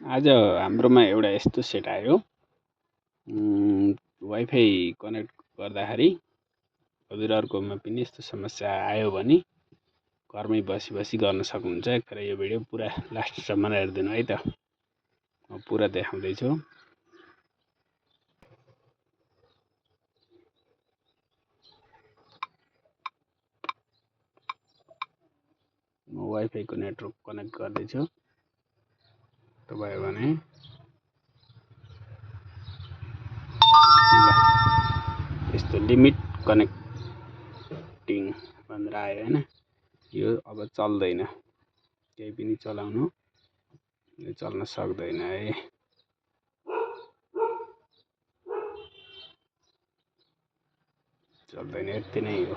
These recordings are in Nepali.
आज हाम्रोमा एउटा यस्तो सेट आयो। वाइफाई कनेक्ट गर्दाखेरि हजुरहरुकोमा पनि यस्तो समस्या आयो भने घरमै बसी गर्न सक्नुहुन्छ। एकखेर यो भिडियो पुरा लास्टसम्म हेर्दिनु है त। म पुरा देखाउँदै छु। म वाइफाई को नेटवर्क कनेक्ट गर्दै छु। तपाईहरु भने यस्तो लिमिट कनेक्टिङ भनेर आयो हैन। यो अब चल्दैन, केही पनि चलाउनु यो चल्न सक्दैन है। चल्दैन, यति नै हो।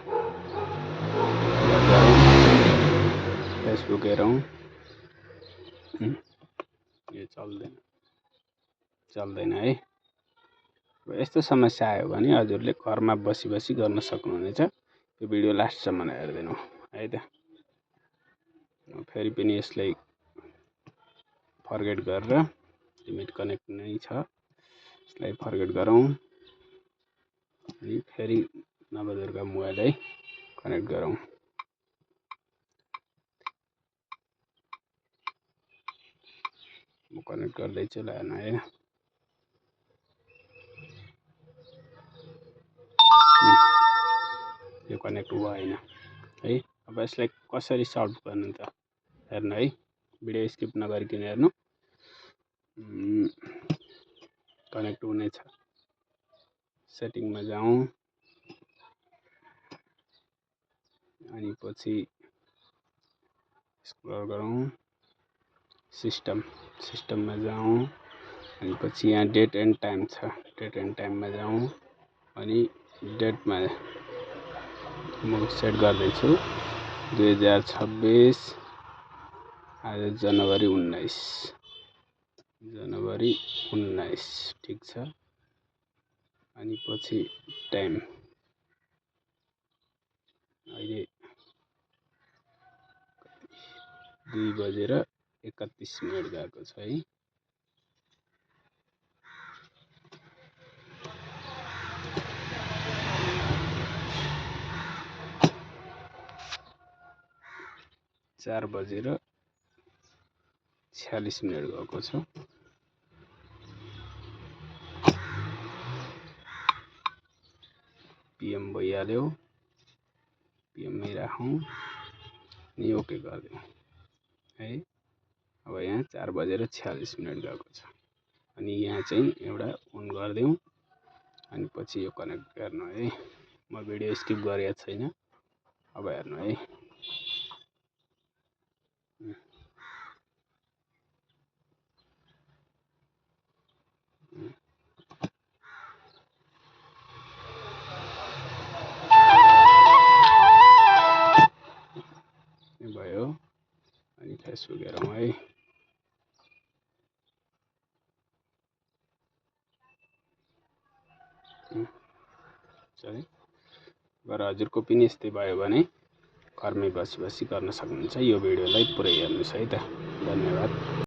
फेसबुक हेरौँ, यो चल्दैन है। यस्तो समस्या आयो भने हजुरले घरमा बसी गर्न सक्नुहुनेछ। यो भिडियो लास्टसम्म हेर्दिनु है त। फेरि पनि यसलाई फर्गेट गरेर लिमिट कनेक्ट नै छ, यसलाई फर्गेट गरौँ अनि फेरि नवदुर्गा मोबाइललाई कनेक्ट गरौँ। म कनेक्ट गर्दैछु ल हेर्नु है। यो कनेक्ट भएन है। अब यसलाई कसरी सल्भ गर्नु त हेर्नु है। भिडियो स्किप नगरिकन हेर्नु। कनेक्ट हुनेछ। सेटिङमा जाउँ अनि पछि स्क्रल गरौँ, सिस्टममा जाउँ अनि पछि यहाँ डेट एन्ड टाइम छ। डेट एन्ड टाइममा जाउँ अनि डेटमा म सेट गर्दै छु 2026 आज जनवरी 19 ठीक छ। अनि पछि टाइम अहिले 2:31 गएको छ है। चार बजेर 46 गएको छ। PM भइहाल्यो, PM मै राखौँ अनि ओके गरिदिउँ है। अब यहाँ 4:46 गएको छ अनि यहाँ चाहिँ एउटा अन गरिदिउँ अनि पछि यो कनेक्ट गर्नु है। म भिडियो स्किप गरेको छैन, अब हेर्नु है। भयो अनि फेसबुक हेरौँ है। चल्यो। र हजुरको पनि यस्तै भयो भने घरमै बसी गर्न सक्नुहुन्छ। यो भिडियोलाई पुरै हेर्नुस् है त। धन्यवाद।